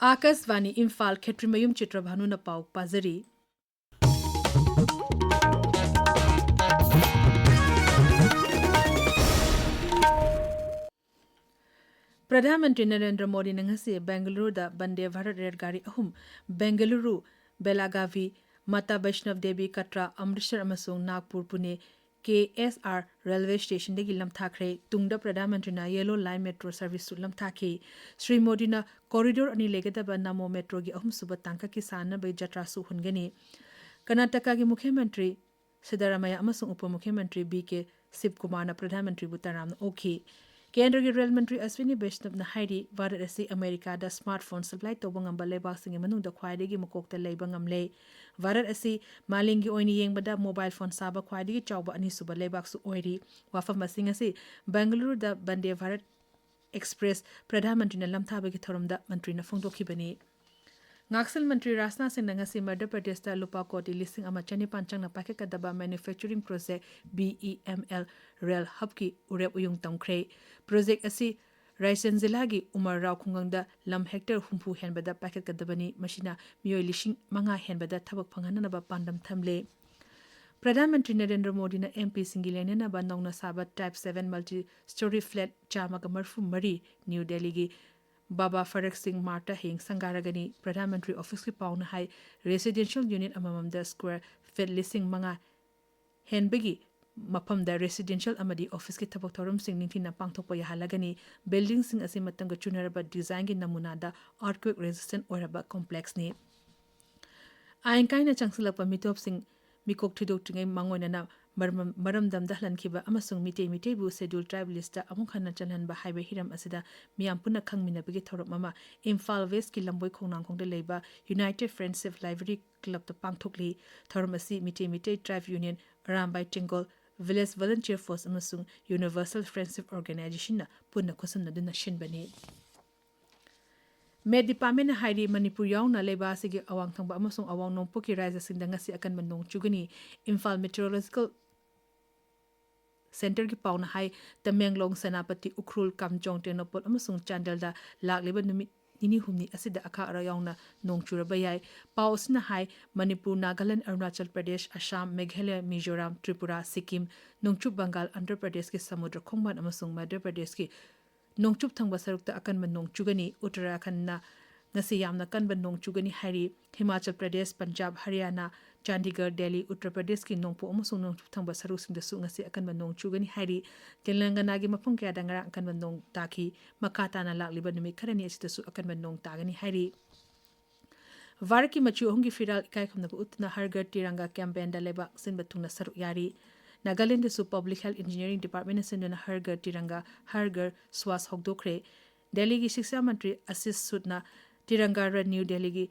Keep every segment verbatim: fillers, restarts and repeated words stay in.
ꯑꯥꯀꯥꯁꯕꯥꯅꯤ ꯏꯝꯐꯥꯜ, ꯈꯦꯇ꯭ꯔꯤꯃꯌꯨꯝ ꯆꯤꯇ꯭ꯔꯚꯥꯅꯨꯅ ꯄꯥꯎ ꯄꯥꯖꯔꯤ꯫ ꯄ꯭ꯔꯙꯥꯟ ꯃꯟꯇ꯭ꯔꯤ ꯅꯔꯦꯟꯗ꯭ꯔ ꯃꯣꯗꯤꯅ ꯉꯁꯤ ꯕꯦꯡꯒꯂꯨꯔꯨꯗ ꯕꯟꯗꯦ ꯚꯥꯔꯠ ꯔꯦꯜ ꯒꯥꯔꯤ ꯑꯍꯨꯝ, ꯕꯦꯡꯒꯂꯨꯔꯨ, ꯕꯦꯂꯥꯒꯥꯚꯤ, ꯃꯥꯇꯥ ꯕꯩꯁꯅꯕ ꯗꯦꯕꯤ ꯀꯇ꯭ꯔꯥ, ꯑꯃ꯭ꯔꯤꯠꯁꯔ ꯑꯃꯁꯨꯡ ꯅꯥꯒꯄꯨꯔ ꯄꯨꯅꯦ ꯀꯦ ꯑꯦꯁ ꯑꯥꯔ ꯔꯦꯜꯋꯦ ꯁ꯭ꯇꯦꯁꯟꯗꯒꯤ ꯂꯝꯊꯥꯈ꯭ꯔꯦ꯫ ꯇꯨꯡꯗ ꯄ꯭ꯔꯙꯥꯟ ꯃꯟꯇ꯭ꯔꯤꯅ ꯌꯦꯂꯣ ꯂꯥꯏꯟ ꯃꯦꯇ꯭ꯔꯣ ꯁꯔꯚꯤꯁꯁꯨ ꯂꯝꯊꯥꯈꯤ꯫ ꯁ꯭ꯔꯤ ꯃꯣꯗꯤꯅ ꯀꯣꯔꯤꯗꯣꯔ ꯑꯅꯤ ꯂꯩꯒꯗꯕ ꯅꯃꯣ ꯃꯦꯇ꯭ꯔꯣꯒꯤ ꯑꯍꯨꯝꯁꯨꯕ ꯇꯥꯡꯀꯛꯀꯤ ꯁꯥꯟꯅꯕꯒꯤ ꯖꯇ꯭ꯔꯥꯁꯨ ꯍꯨꯟꯒꯅꯤ꯫ ꯀꯔꯅꯥꯇꯀꯥꯒꯤ ꯃꯨꯈ꯭ꯌ ꯃꯟꯇ꯭ꯔꯤ ꯁꯤꯗꯥꯔꯥꯃꯥꯌꯥ ꯑꯃꯁꯨꯡ ꯎꯄ ꯃꯨꯈ꯭ꯌ ꯃꯟꯇ꯭ꯔꯤ ꯕꯤ ꯀꯦ ꯁꯤꯕꯀꯨꯃꯥꯔꯅ ꯄ꯭ꯔꯙꯥꯟ ꯃꯟꯇ꯭ꯔꯤꯕꯨ ꯇꯔꯥꯝꯅ ꯑꯣꯛꯈꯤ꯫ ꯀꯦꯟꯗ꯭ꯔꯒꯤ ꯔꯦꯜ ꯃꯟꯇ꯭ꯔꯤ ꯑꯁ꯭ꯋꯤꯅꯤ ꯕꯩꯁꯅꯕꯅ ꯍꯥꯏꯔꯤ, ꯚꯥꯔꯠ ꯑꯁꯤ ꯑꯃꯦꯔꯤꯀꯥꯗ ꯁ꯭ꯃꯥꯔꯠ ꯐꯣꯟ ꯁꯄ꯭ꯂꯥꯏ ꯇꯧꯕ ꯉꯝꯕ ꯂꯩꯕꯥꯛꯁꯤꯡꯒꯤ ꯃꯅꯨꯡꯗ ꯈ꯭ꯋꯥꯏꯗꯒꯤ ꯃꯀꯣꯛꯇ ꯂꯩꯕ ꯉꯝꯂꯦ꯫ ꯚꯥꯔꯠ ꯑꯁꯤ ꯃꯥꯂꯦꯝꯒꯤ ꯑꯣꯏꯅ ꯌꯦꯡꯕꯗ ꯃꯣꯕꯥꯏꯜ ꯐꯣꯟ ꯁꯥꯕ ꯈ꯭ꯋꯥꯏꯗꯒꯤ ꯆꯥꯎꯕ ꯑꯅꯤꯁꯨꯕ ꯂꯩꯕꯥꯛꯁꯨ ꯑꯣꯏꯔꯤ꯫ ꯋꯥꯐꯝ ꯑꯁꯤ ꯉꯁꯤ ꯕꯦꯡꯒꯂꯨꯔꯨꯗ ꯕꯟꯗꯦ ꯚꯥꯔꯠ ꯑꯦꯛꯁꯄ꯭ꯔꯦꯁ ꯄ꯭ꯔꯙꯥꯟ ꯃꯟꯇ꯭ꯔꯤꯅ ꯂꯝꯊꯥꯕꯒꯤ ꯊꯧꯔꯝꯗ ꯃꯟꯇ꯭ꯔꯤꯅ ꯐꯣꯡꯗꯣꯛꯈꯤꯕꯅꯤ꯫ ꯉꯥꯛꯁꯦꯜ ꯃꯟꯇ꯭ꯔꯤ ꯔꯥꯖꯅꯥꯊ ꯁꯤꯡꯅ ꯉꯁꯤ ꯃꯙ꯭ꯌ ꯄ꯭ꯔꯗꯦꯁꯇ ꯂꯨꯄꯥ ꯀꯣꯇꯤ ꯂꯤꯁꯤꯡ ꯑꯃ ꯆꯅꯤꯄꯥꯟ ꯆꯪꯅ ꯄꯥꯏꯈꯠꯀꯗꯕ manufacturing project B E M L rail ꯍꯕꯀꯤ ꯎꯔꯦꯞ ꯎꯌꯨꯡ ꯇꯝꯈ꯭ꯔꯦ꯫ ꯄ꯭ꯔꯣꯖꯦꯛ ꯑꯁꯤ ꯔꯥꯏꯁꯦꯟ ꯖꯤꯂꯥꯒꯤ ꯎꯃꯔ ꯔꯥꯎ ꯈꯨꯡꯒꯪꯗ ꯂꯝ ꯍꯦꯛꯇꯔ ꯍꯨꯝꯐꯨ ꯍꯦꯟꯕꯗ ꯄꯥꯏꯈꯠꯀꯗꯕꯅꯤ꯫ ꯃꯁꯤꯅ ꯃꯤꯑꯣꯏ ꯂꯤꯁꯤꯡ ꯃꯉꯥ ꯍꯦꯟꯕꯗ ꯊꯕꯛ ꯐꯪꯍꯟꯅꯅꯕ ꯄꯥꯟꯗꯝ ꯊꯝꯂꯦ꯫ ꯄ꯭ꯔꯙꯥꯟ ꯃꯟꯇ꯭ꯔꯤ ꯅꯔꯦꯟꯗ꯭ꯔ ꯃꯣꯗꯤꯅ ꯑꯦꯝ ꯄꯤꯁꯤꯡꯒꯤ ꯂꯩꯅꯅꯕ ꯅꯧꯅ ꯁꯥꯕ Type seven multi story flat ꯆꯥꯝꯃꯒ ꯃꯔꯤꯐꯨ ꯃꯔꯤ ꯅ꯭ꯌꯨ ꯗꯦꯜꯂꯤꯒꯤ ꯕꯥꯕꯥ ꯐꯔꯛ ꯁꯤꯡ ꯃꯥꯔꯠꯇ ꯍꯌꯦꯡ ꯁꯪꯒꯥꯔꯒꯅꯤ꯫ ꯄ꯭ꯔꯙꯥꯟ ꯃꯟꯇ꯭ꯔꯤ ꯑꯣꯐꯤꯁꯀꯤ ꯄꯥꯎꯅ ꯍꯥꯏ, residential unit ꯑꯃꯃꯝꯗ square feet ꯂꯤꯁꯤꯡ ꯃꯉꯥ ꯍꯦꯟꯕꯒꯤ ꯃꯐꯝꯗ residential ꯑꯃꯗꯤ ꯑꯣꯐꯤꯁꯀꯤ ꯊꯕꯛ ꯊꯧꯔꯝꯁꯤꯡ ꯅꯤꯡꯊꯤꯅ ꯄꯥꯡꯊꯣꯛꯄ ꯌꯥꯍꯜꯂꯒꯅꯤ꯫ ꯕꯤꯜꯗꯤꯡꯁꯤꯡ ꯑꯁꯤ ꯃꯇꯝꯒ ꯆꯨꯅꯔꯕ ꯗꯤꯖꯥꯏꯟꯒꯤ ꯅꯃꯨꯅꯥꯗ earthquake resistant ꯑꯣꯏꯔꯕ complex ꯅꯤ꯫ ꯑꯥꯏꯟ ꯀꯥꯏꯅ ꯆꯪꯁꯤꯜꯂꯛꯄ ꯃꯤꯇꯣꯞꯁꯤꯡ ꯃꯤꯀꯣꯛ ꯊꯣꯏꯗꯣꯛꯇ꯭ꯔꯤꯉꯩ ꯃꯥꯡꯑꯣꯏꯅꯅ ꯃꯔꯝ-, ꯃꯔꯝꯗꯝꯗ ꯍꯜꯍꯟꯈꯤꯕ ꯑꯃꯁꯨꯡ ꯃꯤꯇꯩ ꯃꯤꯇꯩꯕꯨ Scheduled Tribe list ꯑꯃꯨꯛ ꯍꯟꯅ ꯆꯜꯍꯟꯕ ꯍꯥꯏꯕ ꯍꯤꯔꯝ ꯑꯁꯤꯗ ꯃꯤꯌꯥꯝ ꯄꯨꯟꯅ ꯈꯪꯃꯤꯟꯅꯕꯒꯤ ꯊꯧꯔꯝ ꯑꯃ ꯏꯝꯐꯥꯜ ꯋꯦꯁꯀꯤ ꯂꯝꯕꯣꯏ ꯈꯣꯡꯅꯥꯡꯈꯣꯡꯗ ꯂꯩꯕ United Friendship Library Clubꯇ ꯄꯥꯡꯊꯣꯛꯂꯤ꯫ ꯊꯧꯔꯝ ꯑꯁꯤ Meitei Meitei Tribe Union, Arambai ꯇꯦꯡꯒꯣꯜ, Village Volunteer Force ꯑꯃꯁꯨꯡ Universal Friendship Organizationꯅ ꯄꯨꯟꯅ ꯈꯨꯠꯁꯝꯅꯗꯨꯅ ꯁꯤꯟꯕꯅꯤ꯫ ꯃꯦꯠ ꯗꯤꯄꯥꯔꯠꯃꯦꯟꯅ ꯍꯥꯏꯔꯤ, ꯃꯅꯤꯄꯨꯔ ꯌꯥꯎꯅ ꯂꯩꯕꯥꯛ ꯑꯁꯤꯒꯤ ꯑꯋꯥꯡ ꯊꯪꯕ ꯑꯃꯁꯨꯡ ꯑꯋꯥꯡ ꯅꯣꯡꯄꯣꯛꯀꯤ ꯔꯥꯖ꯭ꯌꯁꯤꯡꯗ ꯉꯁꯤ ꯑꯀꯟꯕ ꯅꯣꯡ ꯆꯨꯒꯅꯤ꯫ ꯏꯝꯐꯥꯜ Meteorological Centreꯒꯤ ꯄꯥꯎꯅ ꯍꯥꯏ, ꯇꯃꯦꯡꯂꯣꯡ, ꯁꯦꯅꯥꯄꯇꯤ, ꯎꯈ꯭ꯔꯨꯜ, ꯀꯥꯝꯖꯣꯡ, ꯇꯦꯡꯅꯧꯄꯜ ꯑꯃꯁꯨꯡ ꯆꯥꯟꯗꯦꯜꯗ ꯂꯥꯛꯂꯤꯕ ꯅꯨꯃꯤꯠ ꯅꯤꯅꯤ ꯍꯨꯝꯅꯤ ꯑꯁꯤꯗ ꯑꯈꯥꯛ ꯑꯔꯥꯛ ꯌꯥꯎꯅ ꯅꯣꯡ ꯆꯨꯔꯕ ꯌꯥꯏ꯫ ꯄꯥꯎ ꯑꯁꯤꯅ ꯍꯥꯏ, ꯃꯅꯤꯄꯨꯔ, ꯅꯥꯒꯥꯂꯦꯟ, ꯑꯔꯨꯅꯥꯆꯜ ꯄ꯭ꯔꯗꯦꯁ, ꯑꯁꯥꯝ, ꯃꯦꯘꯥꯂꯌ, ꯃꯤꯖꯣꯔꯥꯝ, ꯇ꯭ꯔꯤꯄꯨꯔꯥ, ꯁꯤꯛꯀꯤꯝ, ꯅꯣꯡꯆꯨꯞ ꯕꯪꯒꯥꯜ, ꯑꯟꯙ꯭ꯔ ꯄ꯭ꯔꯗꯦꯁꯀꯤ ꯁꯃꯨꯗ꯭ꯔ ꯈꯣꯡꯕꯥꯟ ꯑꯃꯁꯨꯡ ꯃꯙ꯭ꯌ ꯄ꯭ꯔꯗꯦꯁꯀꯤ ꯅꯣꯡꯆꯨꯞ ꯊꯪꯕ ꯁꯔꯨꯛꯇ ꯑꯀꯟꯕ ꯅꯣꯡ ꯆꯨꯒꯅꯤ꯫ ꯎꯠꯇꯔꯥꯈꯟꯗꯅ ꯉꯁꯤ ꯌꯥꯝꯅ ꯀꯟꯕ ꯅꯣꯡ ꯆꯨꯒꯅꯤ ꯍꯥꯏꯔꯤ꯫ ꯍꯤꯃꯥꯆꯜ ꯄ꯭ꯔꯗꯦꯁ, ꯄꯟꯖꯥꯕ, ꯍꯔꯤꯌꯥꯅꯥ, ꯆꯥꯟꯗꯤꯒꯔ, ꯗꯦꯜꯂꯤ, ꯎꯠꯇꯔ ꯄ꯭ꯔꯗꯦꯁꯀꯤ ꯅꯣꯡꯄꯣꯛ ꯑꯃꯁꯨꯡ ꯅꯣꯡꯆꯨꯞ ꯊꯪꯕ ꯁꯔꯨꯛꯁꯤꯡꯗꯁꯨ ꯉꯁꯤ ꯑꯀꯟꯕ ꯅꯣꯡ ꯆꯨꯒꯅꯤ ꯍꯥꯏꯔꯤ꯫ ꯇꯦꯂꯪꯒꯅꯥꯒꯤ ꯃꯐꯝ ꯀꯌꯥꯗ ꯉꯔꯥꯡ ꯑꯀꯟꯕ ꯅꯣꯡ ꯇꯥꯈꯤ꯫ ꯃꯈꯥ ꯇꯥꯅ ꯂꯥꯛꯂꯤꯕ ꯅꯨꯃꯤꯠ ꯈꯔꯅꯤ ꯑꯁꯤꯗꯁꯨ ꯑꯀꯟꯕ ꯅꯣꯡ ꯇꯥꯒꯅꯤ ꯍꯥꯏꯔꯤ꯫ ꯚꯥꯔꯠꯀꯤ ꯃꯆꯨ ꯑꯍꯨꯝꯒꯤ ꯐꯤꯔꯥꯜ ꯏꯀꯥꯏ ꯈꯨꯝꯅꯕ ꯎꯠꯇꯨꯅ ꯍꯔ ꯘꯔ ꯇꯤꯔꯪꯒꯥ ꯀꯦꯝꯄꯦꯟꯗ ꯂꯩꯕꯥꯛ ꯁꯤꯟꯕ ꯊꯨꯡꯅ ꯁꯔꯨꯛ ꯌꯥꯔꯤ꯫ ꯅꯥꯒꯥꯂꯦꯟꯗꯁꯨ Public Health Engineering Departmentꯅ ꯁꯤꯟꯗꯨꯅ ꯍꯔ ꯘꯔ ꯇꯤꯔꯪꯒꯥ, ꯍꯔ ꯘꯔ ꯁ꯭ꯋꯥꯁ ꯍꯧꯗꯣꯛꯈ꯭ꯔꯦ꯫ ꯗꯦꯜꯂꯤꯒꯤ ꯁꯤꯛꯁꯥ ꯃꯟꯇ꯭ꯔꯤ ꯑꯁꯤꯁ ꯁꯨꯗꯅ ꯇꯤꯔꯪꯒꯥ ꯔꯟ ꯅ꯭ꯌꯨ ꯗꯦꯜꯂꯤꯒꯤ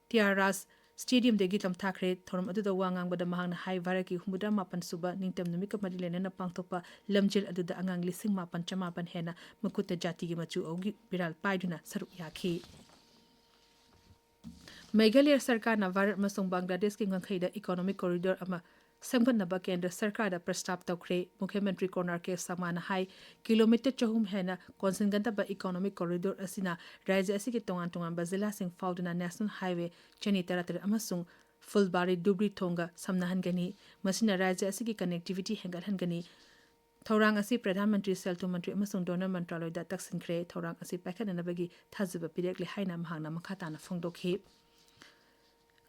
ꯇꯤꯌꯥꯔꯥꯖ ꯁ꯭ꯇꯦꯗꯤꯌꯝꯗꯒꯤ ꯂꯝꯊꯥꯈ꯭ꯔꯦ꯫ ꯊꯧꯔꯝ ꯑꯗꯨꯗ ꯋꯥ ꯉꯥꯡꯕꯗ ꯃꯍꯥꯛꯅ ꯍꯥꯏ, ꯚꯥꯔꯠꯀꯤ ꯍꯨꯝꯐꯨꯇꯔꯥ ꯃꯥꯄꯟ ꯁꯨꯕ ꯅꯤꯡꯇꯝ ꯅꯨꯃꯤꯠꯀ ꯃꯔꯤ ꯂꯩꯅꯅ ꯄꯥꯡꯊꯣꯛꯄ ꯂꯝꯖꯦꯜ ꯑꯗꯨꯗ ꯑꯉꯥꯡ ꯂꯤꯁꯤꯡ ꯃꯥꯄꯟ ꯆꯃꯥꯄꯟ ꯍꯦꯟꯅ ꯃꯈꯨꯠꯇ ꯖꯥꯇꯤꯒꯤ ꯃꯆꯨ ꯑꯍꯨꯝꯒꯤ ꯐꯤꯔꯥꯜ ꯄꯥꯏꯗꯨꯅ ꯁꯔꯨꯛ ꯌꯥꯈꯤ꯫ ꯃꯦꯘꯥꯂꯌ ꯁꯔꯀꯥꯔꯅ ꯚꯥꯔꯠ ꯑꯃꯁꯨꯡ ꯕꯪꯒ꯭ꯂꯥꯗꯦꯁꯀꯤ ꯉꯝꯈꯩꯗ economic corridor ꯑꯃ ꯁꯦꯝꯒꯠꯅꯕ ꯀꯦꯟꯗ꯭ꯔ ꯁꯔꯀꯥꯔꯗ ꯄ꯭ꯔꯁꯇꯥꯞ ꯇꯧꯈ꯭ꯔꯦ꯫ ꯃꯨꯈ꯭ꯌ ꯃꯟꯇ꯭ꯔꯤ ꯀꯣꯅꯥꯔ ꯀꯦ ꯁꯪꯃꯥꯅ ꯍꯥꯏ, ꯀꯤꯂꯣꯃꯤꯇꯔ ꯆꯍꯨꯝ ꯍꯦꯟꯅ ꯀꯣꯟꯁꯤꯟꯒꯗꯕ economic corridor ꯑꯁꯤꯅ ꯔꯥꯖ꯭ꯌ ꯑꯁꯤꯒꯤ ꯇꯣꯉꯥꯟ ꯇꯣꯉꯥꯟꯕ ꯖꯤꯂꯥꯁꯤꯡ ꯐꯥꯎꯗꯨꯅ National Highway ꯆꯅꯤ ꯇꯔꯥꯇꯔꯦꯠ ꯑꯃꯁꯨꯡ ꯐꯨꯜꯕꯥꯔꯤ ꯙꯨꯕ꯭ꯔꯤ ꯊꯣꯡꯒ ꯁꯝꯅꯍꯟꯒꯅꯤ꯫ ꯃꯁꯤꯅ ꯔꯥꯖ꯭ꯌ ꯑꯁꯤꯒꯤ connectivity ꯍꯦꯟꯒꯠꯍꯟꯒꯅꯤ꯫ ꯊꯧꯔꯥꯡ ꯑꯁꯤ ꯄ꯭ꯔꯙꯥꯟ ꯃꯟꯇ꯭ꯔꯤ, ꯁꯦꯜ ꯊꯨꯝ ꯃꯟꯇ꯭ꯔꯤ ꯑꯃꯁꯨꯡ ꯙꯣꯅꯔ ꯃꯟꯇ꯭ꯔꯥꯂꯣꯏꯗ ꯇꯛꯁꯤꯟꯈ꯭ꯔꯦ꯫ ꯊꯧꯔꯥꯡ ꯑꯁꯤ ꯄꯥꯏꯈꯠꯅꯅꯕꯒꯤ ꯊꯥꯖꯕ ꯄꯤꯔꯛꯂꯦ ꯍꯥꯏꯅ ꯃꯍꯥꯛꯅ ꯃꯈꯥ ꯇꯥꯅ ꯐꯣꯡꯗꯣꯛꯈꯤ꯫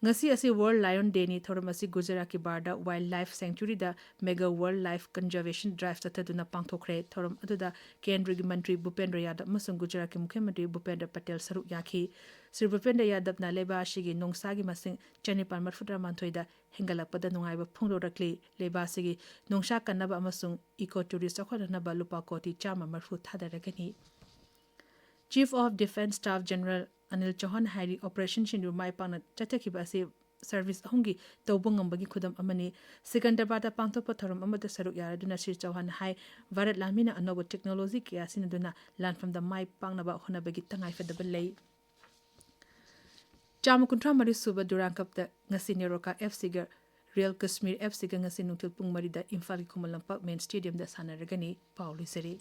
ꯉꯁꯤ ꯑꯁꯤ World Lion Dayꯅꯤ꯫ ꯊꯧꯔꯝ ꯑꯁꯤ ꯒꯨꯖꯔꯥꯠꯀꯤ ꯕꯥꯔꯗ Wildlife Sanctuaryꯗ Mega Wildlife Conservation Drive ꯆꯠꯊꯗꯨꯅ ꯄꯥꯡꯊꯣꯛꯈ꯭ꯔꯦ꯫ ꯊꯧꯔꯝ ꯑꯗꯨꯗ ꯀꯦꯟꯗ꯭ꯔꯒꯤ ꯃꯟꯇ꯭ꯔꯤ ꯚꯨꯄꯦꯟꯗ꯭ꯔ ꯌꯥꯗꯕ ꯑꯃꯁꯨꯡ ꯒꯨꯖꯔꯥꯠꯀꯤ ꯃꯨꯈ꯭ꯌ ꯃꯟꯇ꯭ꯔꯤ ꯚꯨꯄꯦꯟꯗ꯭ꯔ ꯄꯇꯦꯜ ꯁꯔꯨꯛ ꯌꯥꯈꯤ꯫ ꯁ꯭ꯔꯤ ꯚꯨꯄꯦꯟꯗ꯭ꯔ ꯌꯥꯗꯕꯅ ꯂꯩꯕꯥꯛ ꯑꯁꯤꯒꯤ ꯅꯣꯡꯁꯥꯒꯤ ꯃꯁꯤꯡ ꯆꯅꯤꯄꯥꯟ ꯃꯔꯤꯐꯨꯇꯔꯥ ꯃꯥꯊꯣꯏꯗ ꯍꯦꯟꯒꯠꯂꯛꯄꯗ ꯅꯨꯡꯉꯥꯏꯕ ꯐꯣꯡꯗꯣꯔꯛꯂꯤ꯫ ꯂꯩꯕꯥꯛ ꯑꯁꯤꯒꯤ ꯅꯣꯡꯁꯥ ꯀꯟꯅꯕ ꯑꯃꯁꯨꯡ eco tourist ꯆꯥꯎꯈꯠꯍꯟꯅꯕ ꯂꯨꯄꯥ ꯀꯣꯇꯤ ꯆꯥꯝꯃ ꯃꯔꯤꯐꯨ ꯊꯥꯗꯔꯒꯅꯤ꯫ Chief of Defence Staff General Anil ꯆꯧꯍꯥꯟ ꯍꯥꯏꯔꯤ, operationꯁꯤꯡꯗꯨ ꯃꯥꯏ ꯄꯥꯛꯅ ꯆꯠꯊꯈꯤꯕ ꯑꯁꯤ service ꯑꯍꯨꯝꯒꯤ ꯇꯧꯕ ꯉꯝꯕꯒꯤ ꯈꯨꯗꯝ ꯑꯃꯅꯤ꯫ ꯁꯤꯀꯟꯗꯔꯕꯥꯗꯇ ꯄꯥꯡꯊꯣꯛꯄ ꯊꯧꯔꯝ ꯑꯃꯗ ꯁꯔꯨꯛ ꯌꯥꯔꯗꯨꯅ ꯁ꯭ꯔꯤ ꯆꯧꯍꯥꯟꯅ ꯍꯥꯏ, ꯚꯥꯔꯠ ꯂꯥꯟꯃꯤꯅ ꯑꯅꯧꯕ technology ꯀꯌꯥ ꯁꯤꯖꯤꯟꯅꯗꯨꯅ ꯂꯥꯟꯐꯝꯗ ꯃꯥꯏ ꯄꯥꯛꯅꯕ ꯍꯣꯠꯅꯕꯒꯤ ꯇꯉꯥꯏꯐꯗꯕ ꯂꯩ꯫ ꯆꯥꯝꯃ ꯀꯨꯟꯊ꯭ꯔꯥ ꯃꯔꯤ ꯁꯨꯕ ꯗꯨꯔꯥꯟ ꯀꯞꯇ ꯉꯁꯤ NEROCA F Cꯒ Real Kashmir F Cꯒ ꯉꯁꯤ ꯅꯨꯡꯊꯤꯜ ꯄꯨꯡ ꯃꯔꯤꯗ ꯏꯝꯐꯥꯜꯒꯤ ꯈꯨꯃꯟ ꯂꯝꯄꯥꯛ main stadiumꯗ ꯁꯥꯟꯅꯔꯒꯅꯤ꯫ ꯄꯥꯎ ꯂꯣꯏꯖꯔꯦ꯫